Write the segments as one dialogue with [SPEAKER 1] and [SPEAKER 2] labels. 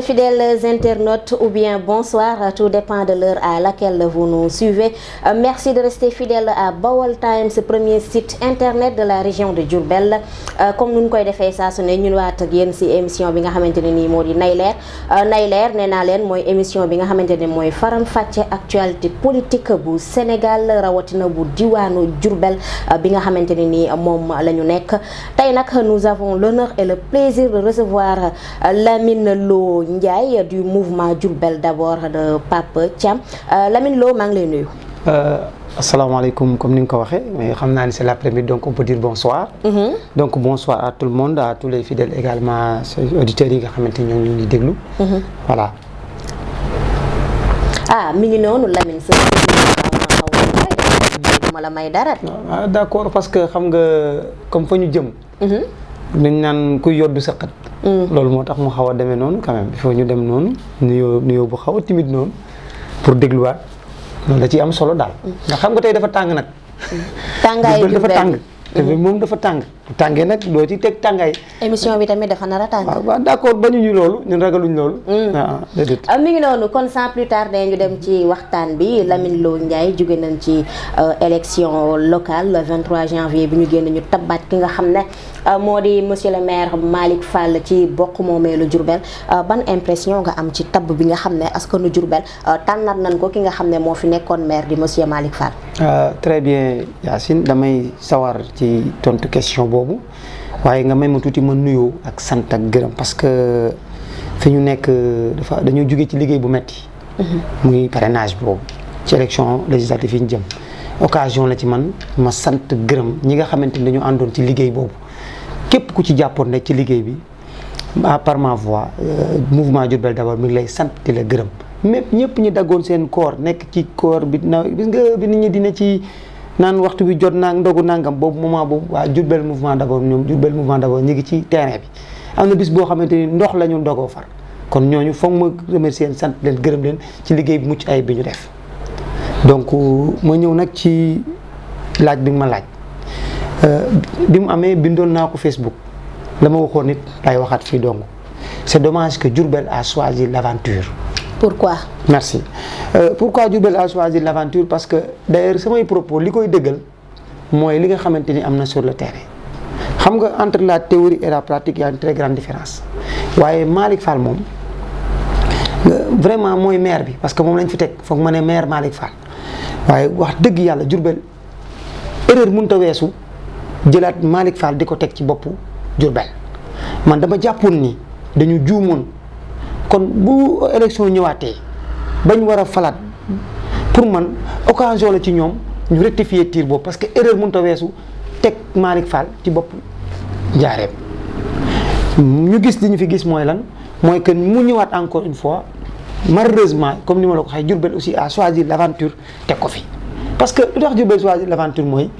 [SPEAKER 1] fidèles internautes, ou bien bonsoir, tout dépend de l'heure à laquelle vous nous suivez. Merci de rester fidèle à Baol Times, ce premier site internet de la région de Diourbel. Comme nous koy defee saa su ne ñun waat ak yéen ci émission bi nga xamante ne nii moo di Nay Leer Nay Leer nee naa leen mooy émission bi nga xamante ne mooy faram fàcce actualité politique bu Sénégal rawatina bu diwaanu Diourbel bi nga xamante ne nii moom la ñu nekk. Tey nag nous avons l'honneur et le plaisir de recevoir Lamine Lo Ndiaye du mouvement Diourbel d'abord de Pape Thiam. Lamine Lo maa ngi lay nuyu.
[SPEAKER 2] Asalaamaaleykum, comme ni nga ko waxee, mais xam naa ni c'est l'après-midi, donc on peut dire bonsoir. Donc bonsoir à tout le monde, à tous les fidèles également, auditeurs yi nga xamante ni ñoo ngi ñuy déglu. Voilà.
[SPEAKER 1] Ah mi ngi noonu Lamine sa ma la may dara.
[SPEAKER 2] Ah d'accord, parce que xam nga comme fa ñu jëm. dañ naan kuy yoddu sa xët. loolu moo tax mu xaw a demee noonu quand même il faut ñu dem noonu nuyoo bu xaw a timide noonu pour dégluwaat. loolu da ciy am solo daal. ndax xam nga tey dafa tàng nag.
[SPEAKER 1] tàngaay
[SPEAKER 2] dafa tàng. te moom dafa tàng. tàngee nag doo ci teg tàngaay.
[SPEAKER 1] émission bi tamit dafa nar a tàng.
[SPEAKER 2] waaw d'accord bañuñu loolu ñun ragaluñ loolu. waaw déedéet.
[SPEAKER 1] mi ngi noonu kon sans plus tarder ñu dem ci waxtaan bi Lamine Lo Ndiaye jóge nañ ci élection locale le 23 janvier bi ñu génn ñu tabbaat ki nga xam ne moo di monsieur le maire Malick Fall ci bokk moomeelu Diourbel ban impression nga am ci tabb bi nga xam ne askanu Diourbel tànnaat nañ ko ki nga xam ne moo fi nekkoon maire di monsieur Malick Fall.
[SPEAKER 2] Très bien Yacine damay sawar ci tontu question boobu waaye nga may ma tuuti ma nuyoo ak sant ak gërëm parce que fi ñu nekk dañoo jóge ci liggéey bu metti muy parrainage boobu ci élection législative yi ñu jëm occasion la ci man ma sant gërëm ñi nga xamante ni dañu àndoon ci liggéey boobu képp ku ci jàppoon ne ci liggéey bi par ma voix mouvement Diourbel d'abord mi ngi lay sant di la gërëm mépp ñëpp ñi daggoon seen koor nekk ci koor bi na gis nga bi nit ñi dina ci naan waxtu bi jot naa ndogu nangam boobu moment boobu waa Diourbel mouvement d'abord ñoom Diourbel mouvement d'abord ñu ngi ci terrain bi am na bis boo xamante ni ndox la ñu ndogoo far kon ñooñu foog ma remercier sant leen gërëm leen ci liggéey bi mucc ayib bi ñu def donc ma ñëw nag ci laaj bi nga ma laaj bi mu amee bindoon naa ko Facebook la ma waxoon nit lay waxaat fii dong c'est dommage que Diourbel a choisi l'aventure.
[SPEAKER 1] Pourquoi?
[SPEAKER 2] Merci. Pourquoi Diourbel a choisi l'aventure? Parce que d'ailleurs samay propos li koy dëggal mooy li nga xamante ni am na sur le terrain xam nga entre la théorie et la pratique il y a une très grande différence waaye Malick Fall moom vraiment mooy maire bi parce que moom lañ fi teg foog ma ne maire Malick Fall waaye wax dëgg yàlla Diourbel erreur mënut a weesu jëlaat Malick Fall di ko teg ci boppu Diourbel man dama jàppoon ni dañu juumoon. kon bu élection ñëwaatee bañ war a falaat pour man occasion la ci ñoom ñu rectifier tir boobu parce que erreur mënut a weesu teg Malick Fall ci bopp njaareem ñu gis li ñu fi gis mooy lan mooy que mu ñëwaat encore une fois malheureusement comme ni ma la ko waxee Diourbel aussi a choisi l'aventure teg ko fi. parce que lu tax Diourbel choisi l'aventure mooy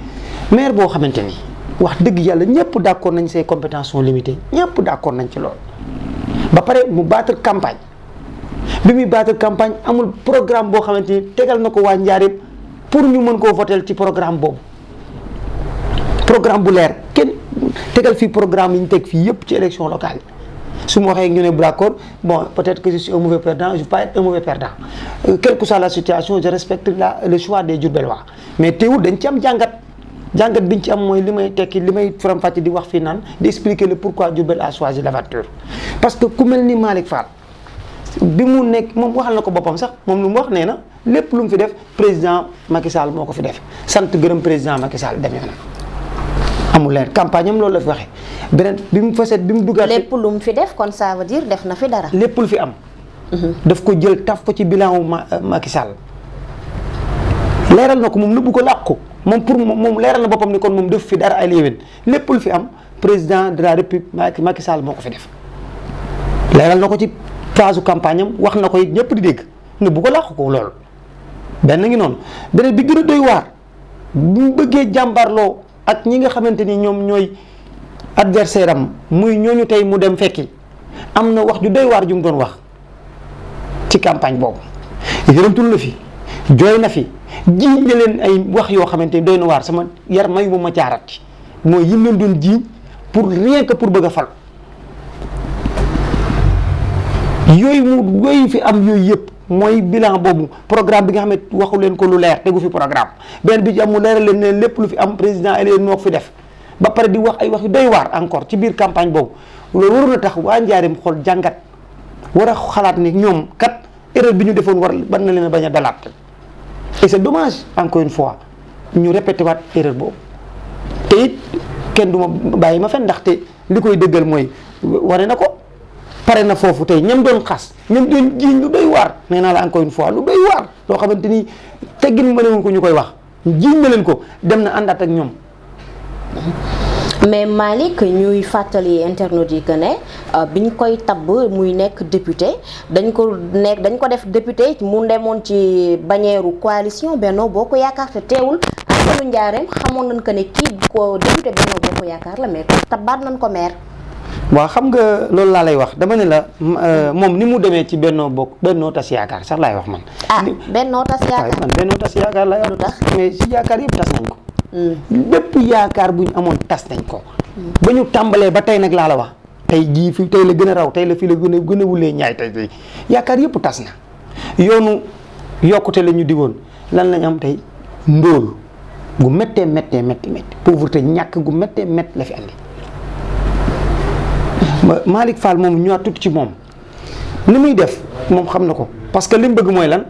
[SPEAKER 2] maire boo xamante ni wax dëgg yàlla ñëpp d'accord nañ ses compétences sont limitées ñëpp d'accord nañ ci loolu. ba pare mu battre campagne bi muy battre campagne amul programme boo xamante ni tegal na ko waa Njaaréem pour ñu mën koo voter ci programme boobu programme bu leer kenn tegal fii programme yi ñu teg fii yëpp ci élection locale yi su ma waxee ñu ne d'accord bon peut-être que je suis un mauvais perdant je vais pas être un mauvais perdant quelle que soit la situation je respecte le choix des Diourbellois mais teewul dañ ci am jàngat biñ ci am mooy li may tekki li may faram-fàcce di wax fii naan di expliquer le pourquoi Diourbel a choisi l'aventure parce que ku mel ni Malick Fall bi mu nekk moom waxal na ko boppam sax moom lu mu wax nee na lépp lu mu fi def président Macky Sall moo ko fi def sant gërëm président Macky Sall demee na amul leen campagne am loolu la fi waxee beneen bi mu faset bi mu duggaat
[SPEAKER 1] lépp lu mu fi def kon ça veut dire def na fi dara.
[SPEAKER 2] lépp lu fi am. daf ko jël taf ko ci bilan Macky Sall leeral na ko moom nëbbu ko làq ko. moom pour moom leeral na boppam ni kon moom def fi dara ay léewén lépp lu fi am président de la république Macky Sall moo ko fi def leeral na ko ci phase campagne am wax na ko it ñëpp di dégg ne bu ko làqu ko loolu benn ngi noonu beneen bi gën a doy waar bu mu bëggee jàmbarloo ak ñi nga xamante ni ñoom ñooy adversaire am muy ñooñu tey mu dem fekki am na wax ju doy waar ju mu doon wax ci campagne boobu yërëmtul la fi jooy na fi jiiñ na leen ay wax yoo xamante ni doy na waar sama yar mayu ma caarat ci mooy yim leen doon jiiñ pour rien que pour bëgg a fal yooyu fi am yooyu yëpp mooy bilan boobu programme bi nga xam ne waxu leen ko lu leer tegu fi programme benn bi ci am mu leeral leen ne lépp lu fi am président Elène moo ko fi def ba pare di wax ay wax yu doy waar encore ci biir campagne boobu loolu waroon na tax waa Njaareem xool jàngat war a xalaat ni ñoom kat erreur bi ñu defoon war na leen a bañ a dalaat et c'est dommage encore une fois ñu répété waat erreur boobu te it kenn du ma bàyyi ma fen ndaxte li koy dëggal mooy wane na ko pare na foofu tey ñam doon xas ñam doon jiiñ lu doy waar nee naa la encore une fois lu doy waar loo xamante ni teggin mënewuñ ko ñu koy wax jiiñ na leen ko dem na àndaat ak ñoom.
[SPEAKER 1] mais Malick ñuy fàttali internautes yi que ne biñ koy tabb muy nekk député dañ ko def député mu demoon ci bannière coalition Benno Bokk Yaakaar te teewul askanu Njaareem xamoon nañ que ne kii ko député Benno Bokk Yaakaar la mais tabaat nañ ko maire.
[SPEAKER 2] waaw xam nga loolu laa lay wax dama ne la moom ni mu demee ci Benno Tas Yaakaar sax laay wax man.
[SPEAKER 1] Benno Tas Yaakaar
[SPEAKER 2] man Benno Tas Yaakaar laay wax.
[SPEAKER 1] lu tax
[SPEAKER 2] mais si yaakaar yëpp tas nañ ko. bépp yaakaar bu ñu amoon tas nañ ko. ba ñu tàmbalee ba tey nag laa la wax tey jii fi tey la gën a raw tey la fii la gën a wulee ñaay tey yaakaar yëpp tas na yoonu yokkute la ñu digoon lan lañ am tey ndóol gu méttee pauvreté ñàkk gu méttee la fi andi. Malick Fall moom ñëwaat tuuti ci moom ni muy def moom xam na ko parce que li mu bëgg mooy lan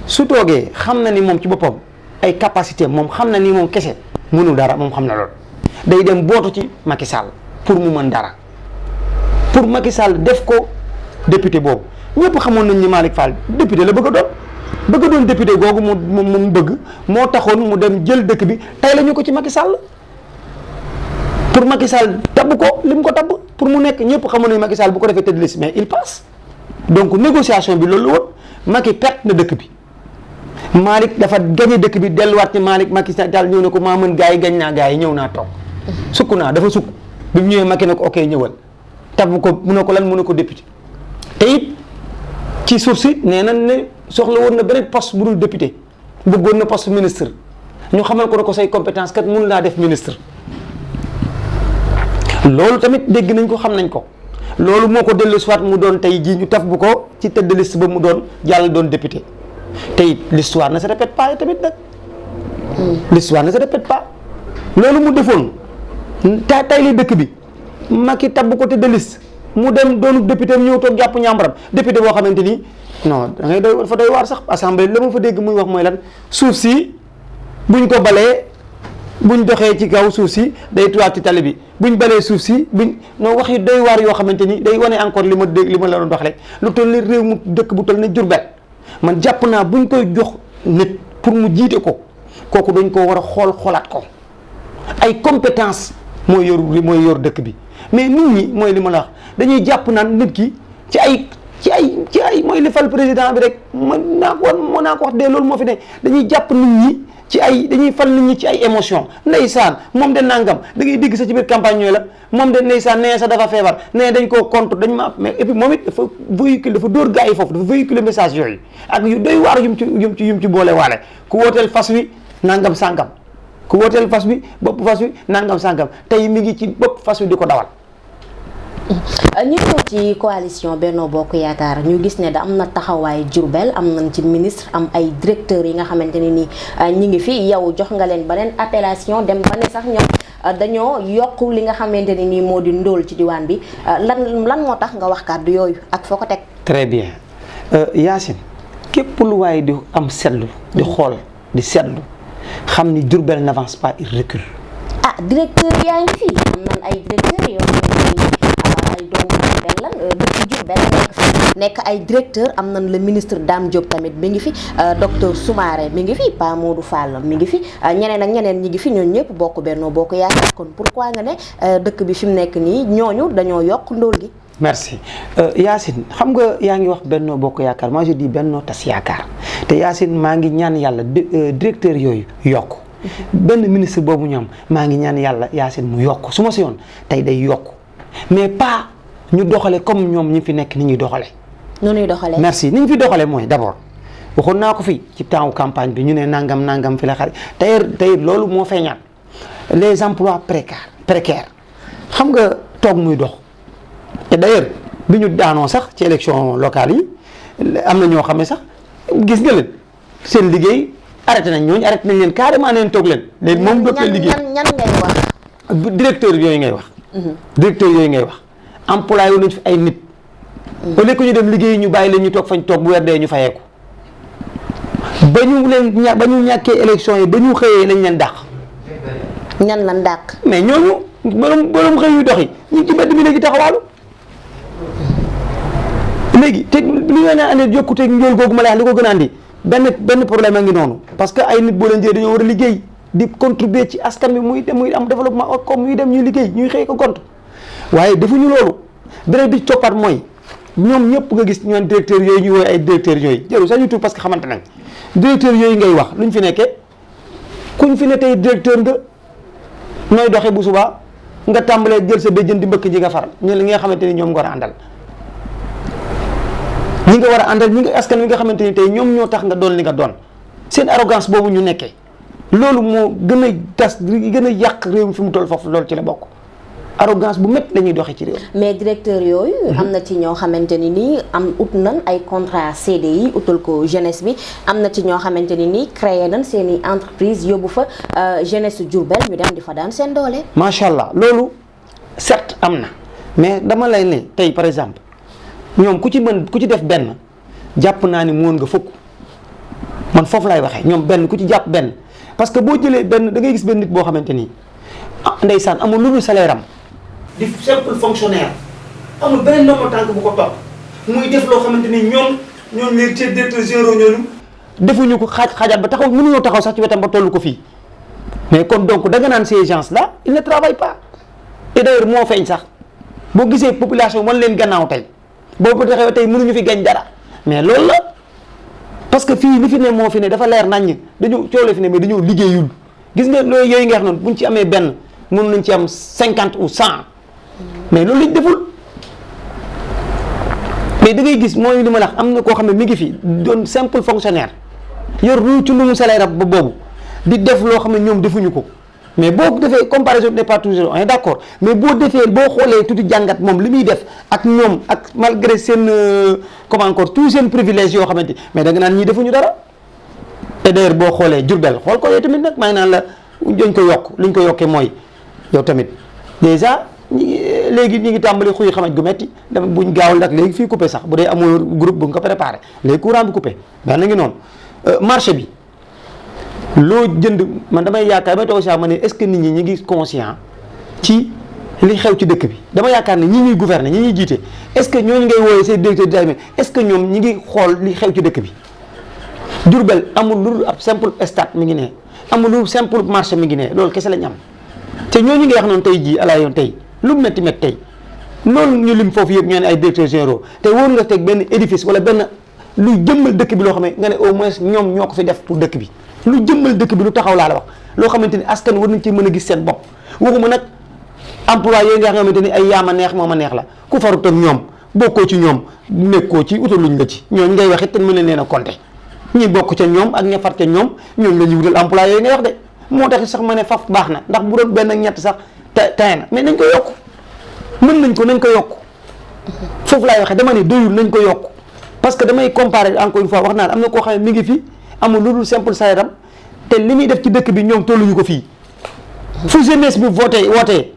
[SPEAKER 2] su toogee xam na ni moom ci boppam ay capacité moom xam na ni moom kese mënul dara moom xam na loolu day dem bootu ci Macky Sall pour mu mën dara pour Macky Sall def ko député boobu ñëpp xamoon nañ ni Malick Fall député la bëgg a doon député googu mu bëgg moo taxoon mu dem jël dëkk bi tey la ñu ko ci Macky Sall pour Macky Sall tabb ko li mu ko tabb pour mu nekk ñëpp xamoon nañu Macky Sall bu ko defee tête de liste mais il passe donc négociation bi loolu la woon Macky perte na dëkk bi Malick dafa gañe dëkk bi delluwaat ci Macky Sall ñëw ne ko maa mën gars yi gañ naa gars yi ñëw naa toog sukk naa dafa sukk bi mu ñëwee Macky ne ko ok ñëwal tabb ko mu ne ko lan mu ne ko député te it ci suuf si nee na ne soxla woon na beneen poste bu dul député bëggoon na poste ministre ñu xamal ko ne ko say compétence kat mënu laa def ministre loolu tamit dégg nañ ko xam nañ ko loolu moo ko dellu soit mu doon tey jii ñu taf bu ko ci tête de liste ba mu doon jàll doon député te it l'histoire ne se répète pas tamit nag l'histoire ne se répète pas loolu mu defoon tay li dëkk bi Macky tab ko tête de liste mu dem doonu député ñëw toog jàpp ñàmbaram député boo xamante ni non da ngay doy fa doy waar sax assemblée la ma fa dégg muy wax mooy lan suuf si buñ ko balee buñ doxee ci kaw suuf si day tuwaat ci tali bi buñ balee suuf si noo wax yu doy waar yoo xamante ni day wane encore li ma la doon wax rek lu toll ni réew mu dëkk bu toll ni Diourbel man jàpp naa buñ koy jox nit pour mu jiite ko kooku dañ ko war a xoolaat ko ay compétence mooy yor dëkk bi mais nit ñi mooy li ma la wax dañuy jàpp naan nit ki ci ay mooy li fal président bi rek mën naa ko wax dee loolu moo fi ne dañuy jàpp nit ñi dañuy fal nit ñi ci ay émotion ndeysaan moom de nangam da ngay digg sa ci biir campagne ñooy la moom de ndeysaan nee sa dafa feebar nee dañ koo contre dañ ma mais et puis moom it dafa dóor gars yi foofu dafa véhiculer message yooyu ak yu doy waar yum ci boole waale ku wooteel fas wi nangam sàngam ku wooteel fas wi bopp fas wi nangam sàngam tey mi ngi ci bopp fas wi di ko dawal.
[SPEAKER 1] ñu ñëw ci coalition Benno Bokk Yaakaar ñu gis ne da am na taxawaay Diourbel am nañ ci ministre am ay directeurs yi nga xamante ne ni ñi ngi fi yow jox nga leen beneen appellation dem ba ne sax ñoom dañoo yokk li nga xamante ne nii moo di ndóol ci diwaan bi lan moo tax nga wax kàddu yooyu ak foo ko teg.
[SPEAKER 2] très bien Yacine képp lu waaye di am seetlu di xool di seetlu xam ni Diourbel n'avance pas, il recule.
[SPEAKER 1] Directeur yaa ngi fi am nañ ay directeurs yoo xamante ni ay doomu Diourbel lan dëkk Diourbel nekk ay directeur am nañ le ministre Dame Diop tamit mi ngi fi docteur Soumaré mi ngi fi Pa Modou Fall mi ngi fi ñeneen ak ñeneen ñi ngi fi ñooñu ñëpp bokk Benno Bokk Yaakaar kon pourquoi nga ne dëkk bi fi mu nekk nii ñooñu dañoo yokk ndóol gi.
[SPEAKER 2] merci Yacine xam nga yaa ngi wax Benno Bokk Yaakaar moi je dis Benno Tas Yaakaar te Yacine maa ngi ñaan yàlla directeur yooyu yokk benn ministre boobu ñoom maa ngi ñaan yàlla Yacine mu yokk su ma si yoon tey day yokk mais pas ñu doxale comme ñoom ñi fi nekk ni ñuy doxale.
[SPEAKER 1] nu ñuy doxalee.
[SPEAKER 2] merci ni ñu fi doxalee mooy d'abord waxoon naa ko fi ci temps campagne bi ñu ne nangam fi la xale tey loolu moo feeñaat les emplois précaires xam nga toog muy dox te d'ailleurs bi ñu daanoo sax ci élection locale yi am na ñoo xam ne sax gis nga leen seen liggéey arrêté nañ ñooñu arrêté nañ leen carrément neen toog leen léegi moom dootul liggéey
[SPEAKER 1] ñan ngay wax.
[SPEAKER 2] directeur yooyu ngay wax. directeur yooyu ngay wax employé wu nañ fi ay nit. au lieu que ñu dem liggéey ñu bàyyi leen ñu toog fañ toog bu weer dee ñu fayeeku ba ñu ñàkkee élection yi ba ñu xëyee lañ leen dàq.
[SPEAKER 1] ñan lan dàq.
[SPEAKER 2] mais ñooñu borom xëy yu dox yi ñu ngi ci mbedd mi léegi taxawaalu léegi te li nga naan andi yokkute njool googu ma lay wax li ko gën a andi benn problème a ngi noonu parce que ay nit boo leen jëlee dañoo war a liggéey di contribuer ci askan bi muy dem muy am développement ak comme muy dem ñuy liggéey ñuy xëy ko gont waaye defuñu loolu beneen bi ci toppaat mooy ñoom ñëpp nga gis ñoom directeur yooyu ñu woowee ay directeur yooyu jarul sax ñu tudd parce que xamante nañ directeur yooyu ngay wax luñ fi nekkee kuñ fi ne tey directeur nga nooy doxee bu subaa nga tàmbalee jël sa béjjën di mbëkk ñi nga faral ñi nga xamante ni ñoom nga war a àndal ñi nga war a àndal ñi nga askan wi nga xamante ni tey ñoom ñoo tax nga doon li nga doon seen arrogance boobu ñu nekkee loolu moo gën a tas gën a yàq réew mi fi mu toll foofu loolu ci la bokk arrogance bu métti la ñuy doxee ci réew.
[SPEAKER 1] mais directeur yooyu. am na ci ñoo xamante ni nii ut nañ ay contrat CDI utal ko jeunesse bi am na ci ñoo xamante ni nii créé nañ seen i entreprise yóbbu fa jeunesse Diourbel ñu dem di fa daan seen doole.
[SPEAKER 2] macha allah loolu certes am na mais dama lay ne tey par exemple ñoom ku ci def benn jàpp naa ni mën nga fukk man foofu lay waxee ñoom benn ku ci jàpp benn parce que boo jëlee benn da ngay gis benn nit boo xamante ni ndeysaan amul lu dul salaire am. di simple fonctionnaire amul beneen nombre tànk bu ko topp muy def loo xamante ni ñoom les directeurs généraux ñooñu defuñu ko xaajaat ba taxaw mënuñoo taxaw sax ci wetam ba tollu ko fii mais kon donc da nga naan ces gens là ils ne travaillent pas et d'ailleurs moo feeñ sax boo gisee population wan leen gannaaw tey boobu taxaw tey mënuñu fi gañ dara mais loolu la parce que fii li fi ne moo fi ne dafa leer naññ dañoo coole fi ne mais dañoo liggéeyul gis nga loolu yooyu nga wax noonu buñ ci amee benn mën nañ ci am 50 ou 100 mais loolu lañ deful mais da ngay gis mooy li ma la wax am na koo xam ne mi ngi fi doon simple fonctionnaire yor lu ci lu mu salaire ba boobu di def loo xam ne ñoom defuñu ko mais boo defee comparaison n'est pas toujours on est d'accord mais boo xoolee tuuti jàngat moom li muy def ak ñoom ak malgré seen comment encore tous seen privilèges yoo xamante mais da nga naan ñii defuñu dara te d'ailleurs boo xoolee Diourbel xool ko yow tamit nag maa ngi naan la dañ ko yokk li ñu ko yokkee mooy yow tamit déjà léegi ñi ngi tàmbali xuy xamaj gu metti dama buñ gaawul nag léegi fii coupé sax bu dee amul groupe bu nga ko préparé léegi courant bi coupé mais na ngi noonu marché bi loo jënd man damay yaakaar damay toog si ma ne est-ce que nit ñi ñi ngi conscient ci li xew ci dëkk bi dama yaakaar ne ñi ñuy gouverner ñi ñuy jiite est-ce que ñooñu ngay wooyee say directeur d'état est-ce que ñoom ñi ngi xool li xew ci dëkk bi Diourbel amul lu ab simple stade mi ngi ne amul lu simple marché mi ngi ne loolu kese lañ am te ñooñu ngay wax noonu tey jii ala yoon tey lu mu métti métti tey loolu ñu lim foofu yëpp ñoo ne ay directeurs généraux te wóor nga teg benn édifice wala benn lu jëmmal dëkk bi loo xam ne nga ne au moins ñoom ñoo ko fi def pour dëkk bi lu jëmmal dëkk bi lu taxaw laa la wax loo xamante ni askan war nañ ci mën a gis seen bopp waxuma nag emploi yooyu nga xamante ni ay yaama neex mooma neex la ku farut ak ñoom bokkoo ci ñoom nekkoo ci utaluñ la ci ñooñu ngay wax it te mën leen leen a compter ñi bokk ca ñoom ak ña far ca ñoom ñooñu la ñuy wutal emploi yooyu ngay wax de moo tax sax ma ne faf baax na ndax bu doon benn ak ñett sax tey na mais nañ ko yokk mën nañ ko nañ ko yokk foofu laay waxee dama ne doyul nañ ko yokk parce que damay comparer encore une fois wax naa am na koo xam ne mi ngi fi amul lu dul simple salaire am te li muy def ci dëkk bi ñoom tolluñu ko fii fu jeunesse bi wootee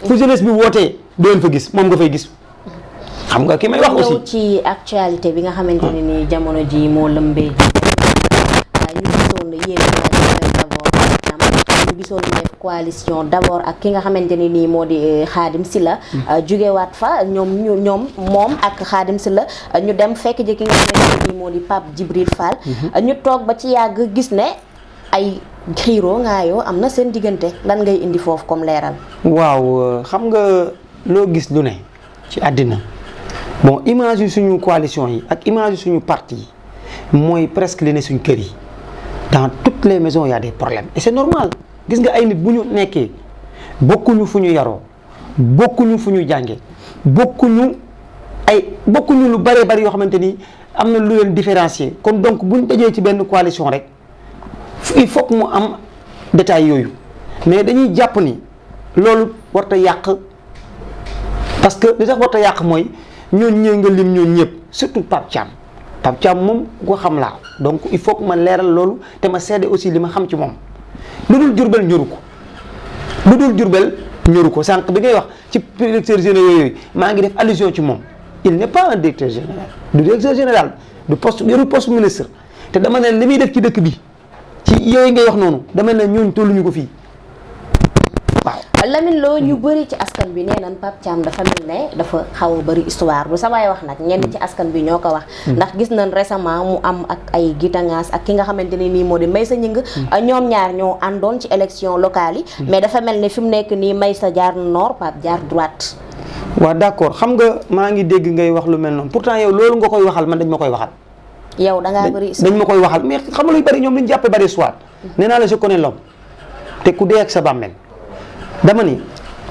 [SPEAKER 2] fu jeunesse bi wootee doo leen fa gis moom nga fay gis xam nga ki may wax aussi.
[SPEAKER 1] ñëw ci actualité bi nga xamante ne ni jamono ji moo lëmbee ji ñu gisoon yéen ñu gisoon ñu def coalition d'abord ak ki nga xamante ne nii moo di Khadim Sylla jugewaat fa ñoom moom ak Khadim Sylla ñu dem fekk ji ki nga xamante ne nii moo di Pape Djibril Fall ñu toog ba ci yàgg gis ne ay xiiroo ngaayoo am na seen diggante lan ngay indi foofu comme leeral.
[SPEAKER 2] waaw xam nga loo gis lu ne ci àddina bon image yu suñu coalition yi ak image yu suñu parti yi mooy presque li ne suñu kër yi dans toutes les maisons il y a des problèmes et c'est normal gis nga ay nit bu ñu nekkee bokkuñu fu ñu yaroo bokkuñu fu ñu jànge bokkuñu lu bëree bëri yoo xamante ni am na lu leen différencier kon donc buñ dajee ci benn coalition rek il faut que mu am détail yooyu mais dañuy jàpp ni loolu warta yàq parce que li tax warta yàq mooy ñooñu nga lim ñooñu ñëpp surtout Pape Thiam moom ko xam laa donc il faut que ma leeral loolu te ma seede aussi li ma xam ci moom lu dul Diourbel ñoru ko sànq bi ngay wax ci directeur général yooyu maa ngi def allusion ci moom il n'est pas un directeur général du directeur général du poste ministre te dama ne li muy def ci dëkk bi ci yooyu ngay wax noonu dama ne ñooñu tolluñu ko fii waaw.
[SPEAKER 1] Lamine Lo ñu bëri ci askan bi nee nañ Pape Thiam dafa mel ne dafa xaw a bëri histoire bu samay wax nag ñenn ci askan bi ñoo ko wax. ndax gis nañ récemment mu am ak ay gitangaas ak ki nga xamante ne nii moo di Maysa Gningue ñoom ñaar ñoo àndoon ci élection locale yi. mais dafa mel ne fi mu nekk nii Maysa jaar nord Pape jaar droite.
[SPEAKER 2] waaw d'accord xam nga maa ngi dégg ngay wax lu mel noonu pourtant yow loolu nga koy waxal man dañ ma koy waxal.
[SPEAKER 1] yow da ngaa bëri histoire
[SPEAKER 2] dañ ma koy waxal mais xam nga luy bëri ñoom li ñu jàppee bëri histoire. nee naa la je connais l'homme te ku dee ak sa bàmmeel dama ni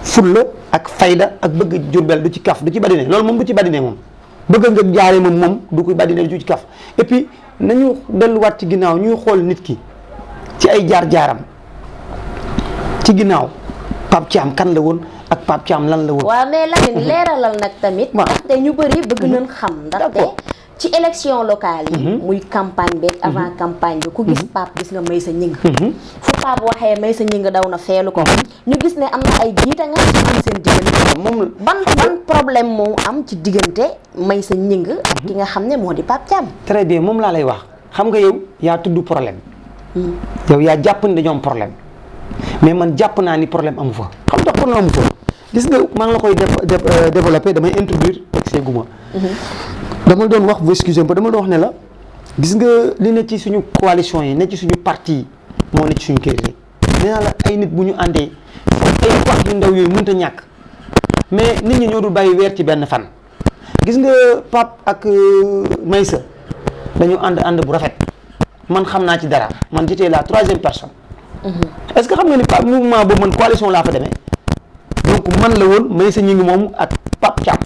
[SPEAKER 2] fulla ak fayda ak bëgg Jurbel du ci kaf du ci badine loolu moom du ci badine moom bëgg nga jaaree moom du ko badine du ci kaf et puis nañu delluwaat ci ginnaaw ñuy xool nit ki ci ay jaar-jaaram ci ginnaaw Pape Thiam kan la woon ak Pape Thiam lan la woon.
[SPEAKER 1] waaw mais Lamine leeralal nag tamit. ndaxte ñu bëri bëgg nañ xam. ndaxte ci élection locale yi. muy campagne beeg avant campagne bi ku gis Pape gis nga Maysa Gningue. fu Pape waxee Maysa Gningue daw na feelu ko. ñu gis ne am na ay jiita nga ci seen diggante. moom ban problème moo am ci diggante Maysa Gningue ak ki nga xam ne moo di Pape Thiam.
[SPEAKER 2] très bien moom laa lay wax xam nga yow yaa tudd problème. yow yaa jàpp ni dañoo am problème. mais man jàpp naa ni problème amu fa xam nga problème amu fa gis nga maa ngi la koy développé damay introduire excès guma dama doon wax vous excusez moi dama doon wax ne la gis nga li ne ci suñu coalition yi ne ci suñu parti yi moo ne ci suñu kër yi nee naa la ay nit bu ñu àndee ay wax yu ndaw yooyu mënut a ñàkk mais nit ñi ñoo dul bàyyi weer ci benn fan gis nga Pape ak Maysa dañu ànd bu rafet man xam naa ci dara man j'étais la troisième personne. est-ce que xam nga ni Pape mouvement boobu man coalition laa fa demee donc man la woon Maysa Gningue moom ak Pape Thiam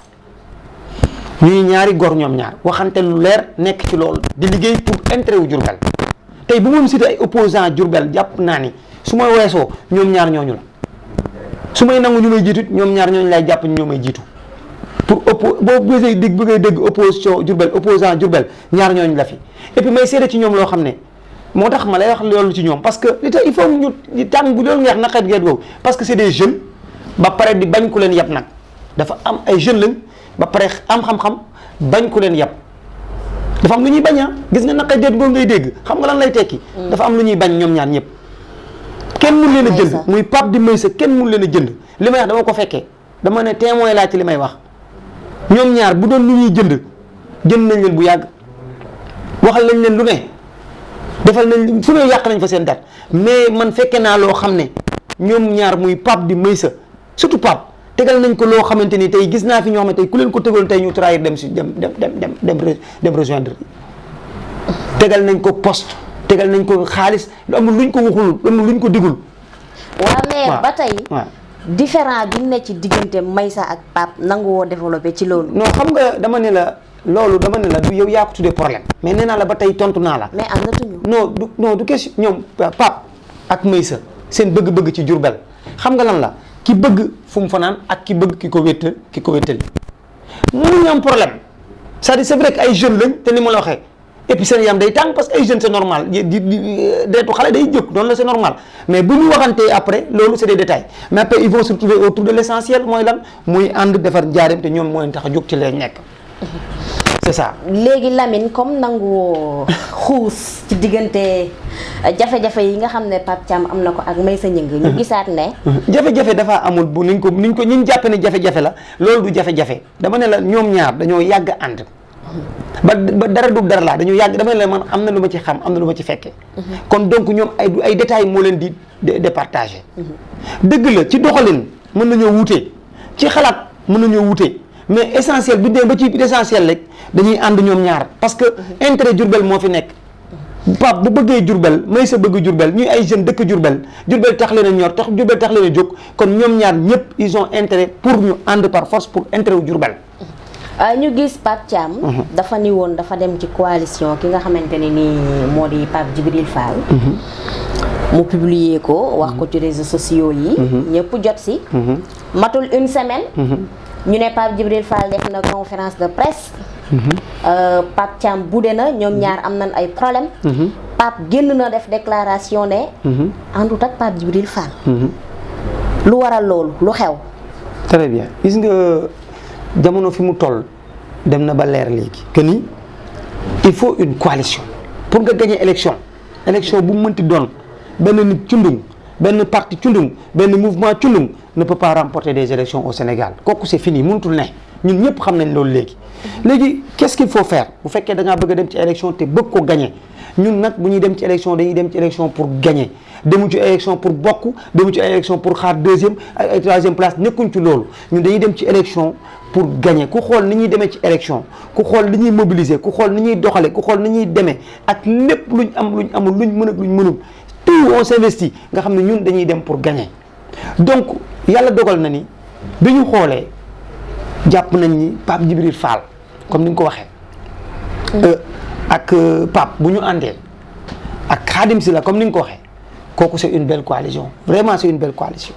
[SPEAKER 2] ñuy ñaari gor ñoom ñaar waxante lu leer nekk ci loolu di liggéey pour intérêt wu Diourbel tey bu moom cité ay opposant Diourbel jàpp naa ni su ma weesoo ñoom ñaar ñooñu la su may nangu ñu may jiitu ñoom ñaar ñooñu lay jàpp ñoo may jiitu pour boo bëggee dégg opposition Diourbel opposant Diourbel ñaar ñooñu la fi et puis may seede ci ñoom loo xam ne moo tax ma lay wax loolu ci ñoom parce que li tax il faut ñu tàng bu doon ngeex na xeet geet boobu parce que c'est des jeunes ba pare di bañ ku leen yab nag dafa am ay jeunes lañ ba pare am xam-xam bañ ku leen yab dafa am lu ñuy bañ gis nga naqay geet boobu ngay dégg xam nga lan lay tekki dafa am lu ñuy bañ ñoom ñaar ñëpp kenn mun leen a jënd muy Pape di Maysa kenn mun leen a jënd li may wax dama ko fekkee dama ne témoin laa ci li may wax ñoom ñaar bu doon lu ñuy jënd nañ leen bu yàgg waxal nañ leen lu ne defal nañ fu ne yàq nañ fa seen dat mais man fekke naa loo xam ne ñoom ñaar muy Pape di Maysa surtout Pape tegal nañ ko loo xamante ni tey gis naa fi ñoo xam ne tey ku leen ko tegoon tey ñu trahir dem rejoindre tegal nañ ko poste tegal nañ ko xaalis lu amul luñ ko waxul lu amul luñ ko digul.
[SPEAKER 1] waaw mais ba tey. différent bi ne ci diggante Maysa ak Pape nangu woo développé ci loolu.
[SPEAKER 2] non xam nga dama ne la. loolu dama ne la du yow yaa ko tuddee problème mais nee naa la ba tey tontu naa la.
[SPEAKER 1] mais àndatuñu.
[SPEAKER 2] non du question ñoom Pape ak Maysa seen bëgg-bëgg ci Diourbel xam nga lan la ki bëgg fu mu fanaan ak ki bëgg ki ko wéttali mënuñu am problème c'est-à-dire c'est vrai que ay jeunes lañ te ni ma la waxee et puis seen yam day tàng parce que ay jeunes c'est normal deetu xale day jóg noonu la c'est normal mais bu ñu waxantee après loolu c'est des détails mais après ils vont se retrouver autour de l'essentiel mooy lan muy ànd defar njaareem te ñoom moo leen tax a jóg ci leen nekk. c'est ça.
[SPEAKER 1] léegi Lamine comme nangu xuus ci diggante jafe-jafe yi nga xam ne Pape Thiam am na ko ak Maysa Gningue ñu gisaat ne.
[SPEAKER 2] jafe-jafe dafa amul bu niñ ko ñi jàppe ne jafe-jafe la loolu du jafe-jafe dama ne la ñoom ñaar dañoo yàgg ànd. ba dara du dara laa dañoo yàgg dama ne la man am na lu ma ci xam am na lu ma ci fekke kon donc ñoom ay détails moo leen di départager. dëgg la ci doxalin mën nañoo wute ci xalaat mën nañoo wute. mais essentiel bu dee ba ci essentiel rek dañuy ànd ñoom ñaar parce que intérêt Diourbel moo fi nekk Pape bu bëggee Diourbel Maysa bëgg Diourbel ñuy ay jeunes dëkk Diourbel tax leen a ñor tax Diourbel tax leen a jóg kon ñoom ñaar ñëpp ils ont intérêt pour ñu ànd par force pour intérêt wu Diourbel.
[SPEAKER 1] ñu gis Pape Thiam. dafa ni woon dafa dem ci coalition ki nga xamante ne nii moo di Pape Djibril Fall. mu publier ko wax ko ci réseaux sociaux yi. ñëpp jot si. matul une semaine. ñu ne Pape Djibril Fall def na conférence de presse. Pape Thiam budde na ñoom ñaar am nañ ay problème Pape génn na def déclaration ne àndut ak Pape Djibril Fall. lu waral loolu lu xew.
[SPEAKER 2] très bien gis nga jamono fi mu toll dem na ba leer léegi que ni il faut une coalition pour nga gagner élection bu mu mënti doon benn nit cundung benn parti cundung benn mouvement cundung ne peut pas remporter des élections au Sénégal kooku c'est fini mënutul ne ñun ñëpp xam nañ loolu léegi qu'est-ce qu'il faut faire bu fekkee da ngaa bëgg a dem ci élection te bëgg ko gagner ñun nag bu ñuy dem ci élection dañuy dem ci élection pour gagner demu ci élection pour bokk demu ci élection pour xaar deuxième ak troisième place nekkuñ ci loolu ñun dañuy dem ci élection pour gagner ku xool ni ñuy demee ci élection ku xool ni ñuy mobiliser ku xool ni ñuy doxale ku xool ni ñuy demee ak lépp luñ am luñ amul luñ mën ak luñ mënul tout on s'investit nga xam ne ñun dañuy dem pour gagner donc yàlla dogal na ni bi ñu xoolee jàpp nañ ni Pape Djibril Fall comme ni nga ko waxee ak Pape bu ñu àndee ak Khadim Sylla comme ni nga ko waxee kooku c'est une belle coalition vraiment c'est une belle coalition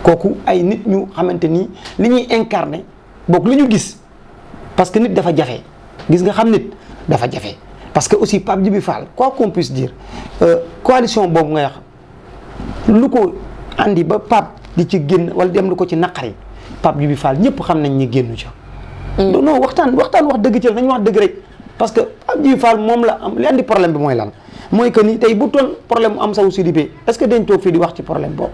[SPEAKER 2] kooku ay nit ñu xamante ni li ñuy incarner boog li ñu gis parce que nit dafa jafe gis nga xam nit dafa jafe parce que aussi Pape Djibril Fall quoi qu'on puisse dire coalition boobu nga wax lu ko andi ba Pape di ci génn wala dem lu ko ci naqari Pape Djibril Fall ñëpp xam nañ ñi génnu ca non waxtaan wax dëgg ci nañ wax dëgg rek parce que Pape Djibril Fall moom la am li andi problème bi mooy lan mooy que ni tey bu toon problème am saw Sidibé est-ce que dañ toog fii di wax ci problème boobu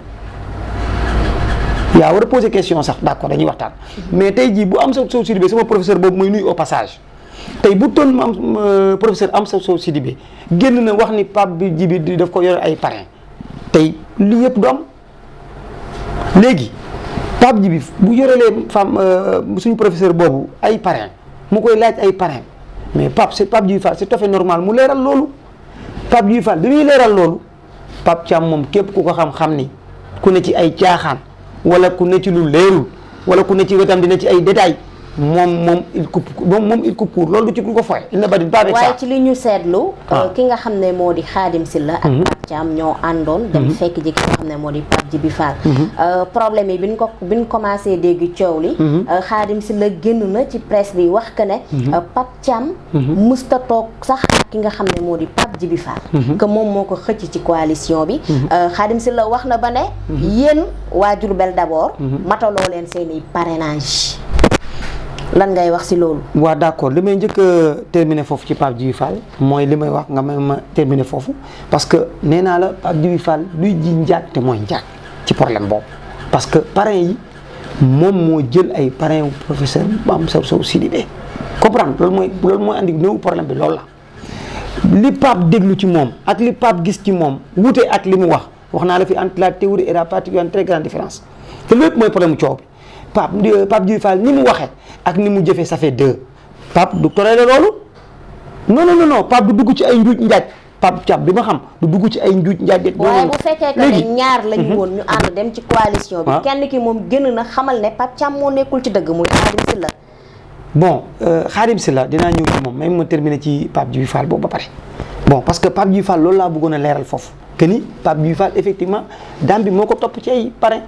[SPEAKER 2] yaa war a poser question sax d'accord dañuy waxtaan mais tey jii bu am saw Sidibé sama professeur boobu mooy nuyu au passage tey bu toon ma am professeur am saw Sidibé génn na wax ni Pape Djibril daf ko yore ay parrain tey lii yëpp du am léegi Pape Djibril bu yorelee femme suñu professeur boobu ay parrain mu koy laaj ay parrain mais Pape Djibril Fall c'est tout à fait normal mu leeral loolu Pape Djibril Fall bi muy leeral loolu Pape Thiam moom képp ku ko xam ni ku ne ci ay caaxaan wala ku ne ci lu leerul wala ku ne ci wetam dina ci ay détails moom il coupe court loolu du ci ku ko foye il ne badine pas avec ça.
[SPEAKER 1] waaye ci li ñu seetlu ki nga xam ne moo di Khadim Sylla ak Pape Thiam ñoo àndoon dem fekk ji ki nga xam ne moo di Pape Djibril Fall problème yi bi ñu commencé dégg coow li Khadim Sylla génn na ci presse bi wax que ne Pape Thiam musta toog sax ak ki nga xam ne moo di Pape Djibril Fall que moom moo ko xëcc ci coalition bi Khadim Sylla wax na ba ne yéen waa Diourbel d'abord mataloo leen seeni parrainage lan ngay wax ci loolu.
[SPEAKER 2] waaw d'accord li may njëkk a terminer foofu ci Pape Djibril Fall mooy li may wax nga may ma terminer foofu parce que nee naa la Pape Djibril Fall luy ji njaat te mooy njaat ci problème boobu parce que parrain yi moom moo jël ay parrain wu professeur Amsatou Sow Sidibé comprendre loolu mooy andi néew problème bi loolu la li Pape déglu ci moom ak li Pape gis ci moom wute ak li mu wax naa la fi entre la théorie et la pratique une très grande différence te lépp mooy problème mu coow bi Pape Djibril Fall ni mu waxee ak ni mu jëfee ça fait deux Pape du toléré loolu non Pape du dugg ci ay njuuj njaaj Pape Thiam bi ma xam du dugg ci ay njuuj njaaj.
[SPEAKER 1] waaye bu fekkee que ne ñaar lañu woon ñu ànd dem ci coalition bi. kenn ki moom gën na xamal ne Pape Thiam moo nekkul ci dëgg muy Khadim Sylla.
[SPEAKER 2] bon Khadim Sylla dinaa ñëw ci moom même ma terminer ci Pape Djibril Fall boobu ba pare bon parce que Pape Djibril Fall loolu laa bëggoon a leeral foofu que ni Pape Djibril Fall effectivement dame bi moo ko topp ci ay parrain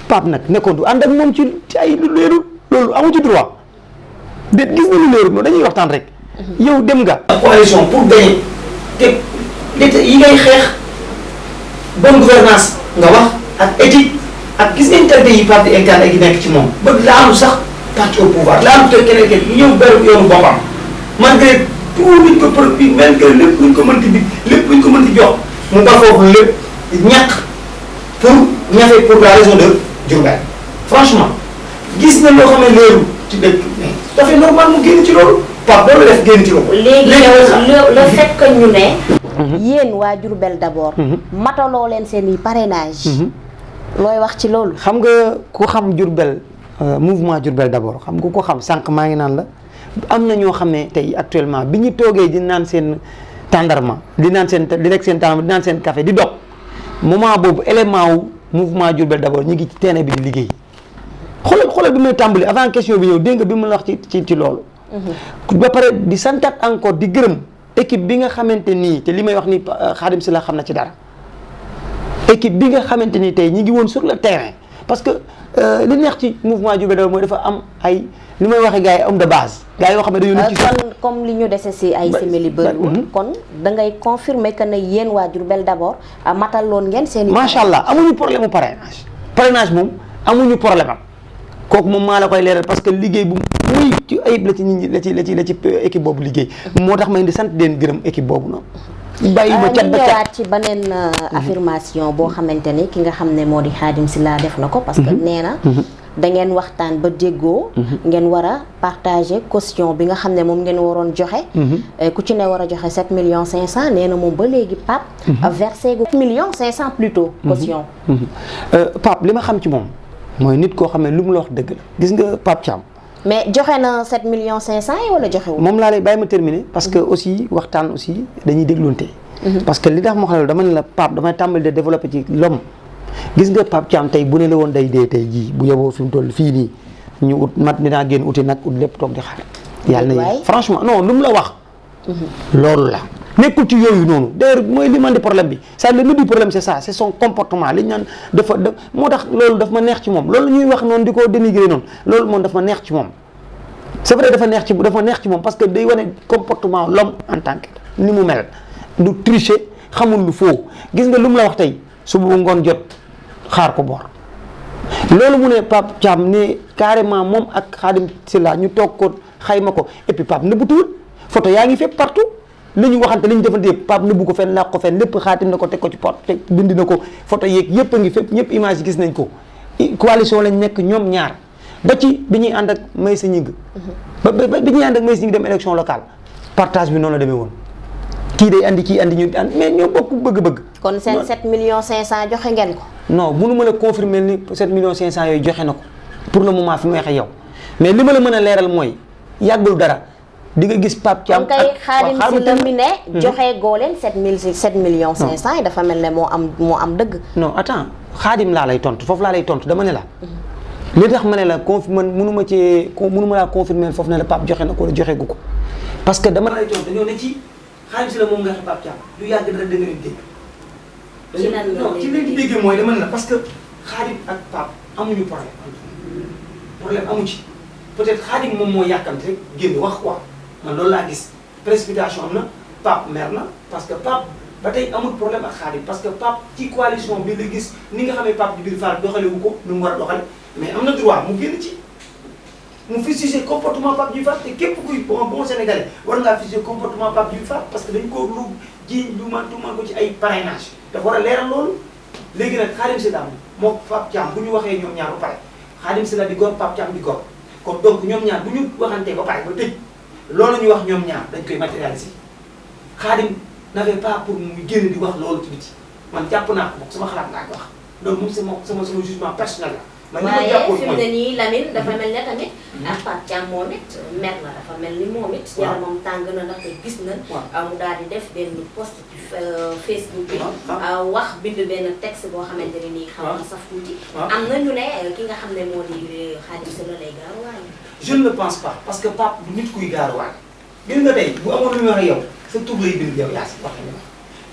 [SPEAKER 2] Pape nag nekkoon du ànd ak moom ci ay lu leerul loolu amu ci droit de gis na lu leerul noonu dañuy waxtaan rek. yow dem nga. coalition pour gagner te yi ngay xeex bonne gouvernance nga wax ak éthique ak gis ngeen qualité yi Pape di incarné ak yi nekk ci moom ba laalu sax parti au pouvoir laalu te keneen ñëw beru yoonu boppam malgré tout luñ ko produit malgré lépp luñ ko mënti bi lépp luñ ko mënti jox mu ba foofu lépp ñàkk pour ñafe pour la région de Diourbel franchement gis na loo xam ne leerul ci dëkk mais dafay normal mu génn ci loolu Pape loolu def génn ci loolu.
[SPEAKER 1] léegi yow le fait que ñu ne. yéen waa Diourbel d'abord. mataloo leen seen i parrainage. looy wax ci loolu.
[SPEAKER 2] xam nga ku xam Diourbel mouvement Diourbel d'abord xam nga ko xam sànq maa ngi naan la am na ñoo xam ne tey actuellement bi ñu toogee di naan seen tàndarma di nekk seen tàndarma di naan seen café di dog moment boobu élément wu mouvement Diourbel d'abord ñu ngi ci terrain bi di liggéey xoolal bi may tàmbali avant question bi ñëw dégg nga bi ma la wax ci loolu. ba pare di santaat encore di gërëm équipe bi nga xamante nii te li may wax ni Khadim Sylla xam na ci dara équipe bi nga xamante ni tey ñi ngi woon sur le terrain parce que li neex ci mouvement Diourbel mooy dafa am ay li may waxee gars yi homme de base. gars yoo xam ne dañoo nekk ci
[SPEAKER 1] kon comme li ñu dese si ay simili bëriwul kon da ngay confirmer que ne yéen waa Diourbel d'abord mataloon ngeen seen i.
[SPEAKER 2] macha allah amuñu problème mu parrainage moom amuñu problème am kooku moom maa la koy leeral parce que liggéey bu muy ci ayib la ci nit ñi la ci équipe boobu liggéey. moo tax ma indi sant leen gërëm équipe boobu noonu. bàyyi ma cat ba cat
[SPEAKER 1] ñëwaat ci beneen affirmation boo xamante ni ki nga xam ne moo di Khadim Sylla def na ko. parce que nee na. da ngeen waxtaan ba déggoo. ngeen war a partager caution bi nga xam ne moom ngeen waroon joxe. ku ci ne war a joxe 7 millions 500 nee na moom ba léegi Pape. versé gu 7 millions 500 plutôt. caution.
[SPEAKER 2] Pape li ma xam ci moom mooy nit koo xam ne lu mu la wax dëgg la gis nga Pape Thiam.
[SPEAKER 1] mais joxe na 7 millions 500 yi wala joxe wu.
[SPEAKER 2] moom laa lay bàyyi ma terminer parce que aussi waxtaan aussi dañuy dégloonte. parce que li tax ma xam ne dama ne la Pape damay tàmbali de développer ci l'homme gis nga Pape Thiam tey bu ne la woon day dee tey jii bu yeboo fi mu toll fii nii ñu ut mat dinaa génn uti nag ut lépp toog di xaar. yàlla na franchement non lu mu la wax. loolu la nekkul ci yooyu noonu d'ailleurs mooy li man di problème bi c'est-à-dire le problème c'est ça c'est son comportement li ñu naan dafa moo tax loolu daf ma neex ci moom loolu ñuy wax noonu di ko dénigrer noonu loolu moom daf ma neex ci moom. c'est vrai dafa neex ci moom parce que day wane comportement l'homme en tant que ni mu mel du tricher xamul lu faux gis nga lu mu la wax tey suba ngoon jot xaar ko bor loolu mu ne Pape Thiam ne carrément moom ak Khadim Sylla ñu toog ko xayma ko et puis Pape nëbbutuwul photo yaa ngi fépp partout li ñu waxante li ñu defante yëpp Pape nëbbu ko fenn làq ko fenn lépp xaatim na ko teg ko ci porte teg bind na ko photo yeeg yëpp a ngi fépp ñëpp image yi gis nañ ko coalition lañ nekk ñoom ñaar ba ci bi ñuy ànd ak Maysa Gningue ba bi ñuy ànd ak Maysa Gningue dem élection locale partage bi noonu la demee woon kii day andi kii andi ñu andi mais ñoo bokk bëgg-bëgg.
[SPEAKER 1] kon seen 7 millions 500 joxe ngeen ko.
[SPEAKER 2] non mënu ma la confirmer ni 7 millions 500 yooyu joxe na ko pour le moment fi mu waxee yow mais li ma la mën a leeral mooy yàggul dara di nga gis Pape Thiam.
[SPEAKER 1] ak Khadim Sylla mi ne joxe goo leen 7 millions 500 yi dafa mel ne moo am dëgg.
[SPEAKER 2] non attends Khadim laa lay tontu foofu laa lay tontu dama ne la. li tax ma ne la man mënu ma laa confirmer foofu ne la Pape joxe na ko wala joxe gu ko parce que dama lay tontu dañoo ne ci. Khadim Sylla moom nga xam Pape Thiam du yàgg dara da nga leen dégg. ci leen di déggee mooy dama ne la parce que Khadim ak Pape amuñu problème amu ci peut-être Khadim moom moo yàkkamti rek génn wax quoi man loolu laa gis précipitation am na Pape mer na parce que Pape ba tey amul problème ak Khadim parce que Pape ci coalition bi la gis ni nga xamee Pape Djibril Fall doxale wu ko nu mu war a doxale mais am na droit mu génn ci. mu fiché comportement Pape Djibril Fall te képp kuy bon sénégalais war ngaa fiché comportement Pape Djibril Fall parce que dañ ko lu ji lu man ko ci ay parrainage dafa war a leeral loolu léegi nag Khadim Sylla moo Pape Thiam bu ñu waxee ñoom ñaar ba pare Khadim Sylla di gor Pape Thiam di gor kon donc ñoom ñaar bu ñu waxantee ba pare ba tëj loolu ñuy wax ñoom ñaar dañ koy matérialiser Khadim n'avait pas pour muy génn di wax loolu ci biti man jàpp naa ko sama xalaat naa ko wax loolu moom sama jugement personnel la.
[SPEAKER 1] waaye fi mu ne nii Lamine dafa mel ne tamit ak Pape Thiam moom it mer na dafa mel ni moom it yaramam tàng na ndaxte gis nañ mu daal di def benn post ci Facebook bi wax bind benn texte boo xamante ne nii xaw na saf tuuti am na ñu ne ki nga xam ne moo di Khadim Sylla lay gaaruwaale.
[SPEAKER 2] je ne le pense pas parce que Pape bu nit kuy gaaruwaale gis nga tey bu amoon lu ñu wax yow sa tur lay bind yow yaa si wax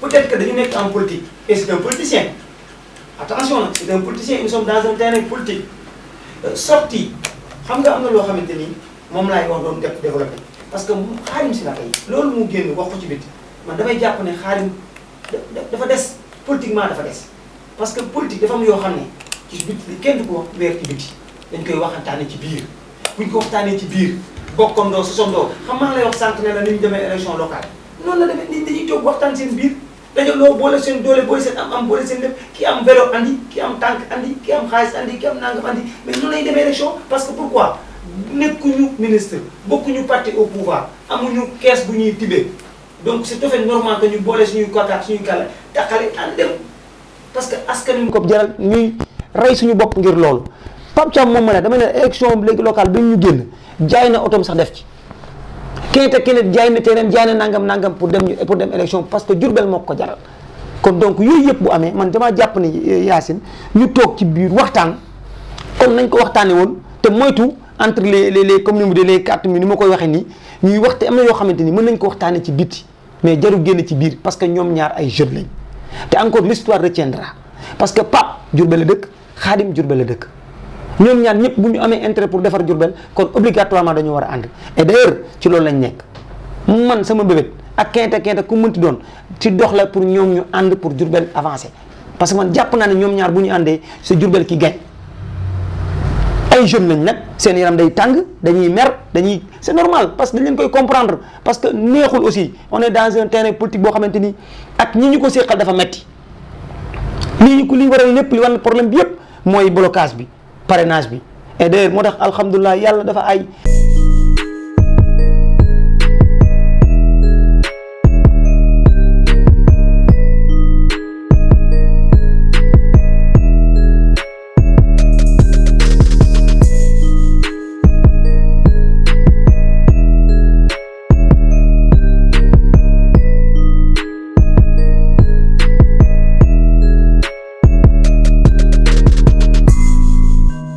[SPEAKER 2] peut-être que dañu nekk en politique et c'est un politicien. attention nag c'est un politicien nous sommes dans un terrain politique sorti xam nga am na loo xamante ni moom laay wax doon def développé parce que Khadim Sylla tey loolu mu génn wax ko ci biti man damay jàpp ne Khadim dafa des politiquement dafa des parce que politique dafa am yoo xam ne ci biti kenn du ko wax weer ci biti dañ koy waxantaane ci biir buñ ko waxtaanee ci biir bokkandoo sosandoo xam maa lay wax sànq ne la ni ñu demee élection locale noonu la demee nit dañuy toog waxtaan seen biir dañoo boole seen doole boole seen am boole seen lépp ki am vélo andi ki am tànk andi ki am xaalis andi ki am nangam andi mais noonu lay demee élection parce que pourquoi nekkuñu ministre bokkuñu parti au pouvoir amuñu kees bu ñuy tibee donc c'est tout à fait normal que ñu boole suñuy kotaat suñuy kàlla taxale ànd dem parce que askan wi ko jaral ñuy rey suñu bopp ngir loolu Pape Thiam moom ma ne dama ne élection léegi locale bi ñu génn jaay na otoom sax def ci keneen te keneen jaay na terrain jaay na nangam pour dem élection parce que Diourbel moo ko jaral kon donc yooyu yëpp bu amee man damaa jàpp ne Yacine ñu toog ci biir waxtaan comme nañ ko waxtaanee woon te moytu entre les comme ni mu de les cartes mi ni ma koy waxee nii ñuy waxte am na yoo xamante ni mën nañ ko waxtaanee ci biti mais jarul génn ci biir parce que ñoom ñaar ay jeunes lañ te encore l'histoire retiendra parce que Pape Diourbel la dëkk Khadim Diourbel la dëkk ñoom ñaar ñëpp bu ñu amee intérêt pour defar Diourbel kon obligatoirement dañu war a ànd et d'ailleurs ci loolu lañ nekk man sama bébét ak Keita ku mënti doon ci dox la pour ñoom ñu ànd pour Diourbel avancer parce que man jàpp naa ne ñoom ñaar bu ñu àndee c'est Diourbel qui gagne. ay jeunes lañ nag seen yaram day tàng dañuy mer c'est normal parce que dañ leen koy comprendre parce que neexul aussi on est dans un terrain politique boo xamante ni ak ñi ñu ko séqal dafa metti li waral lépp li war problème bi yëpp mooy blocage bi parrainage bi et d'ailleurs moo tax alhamdulilah yàlla dafa ay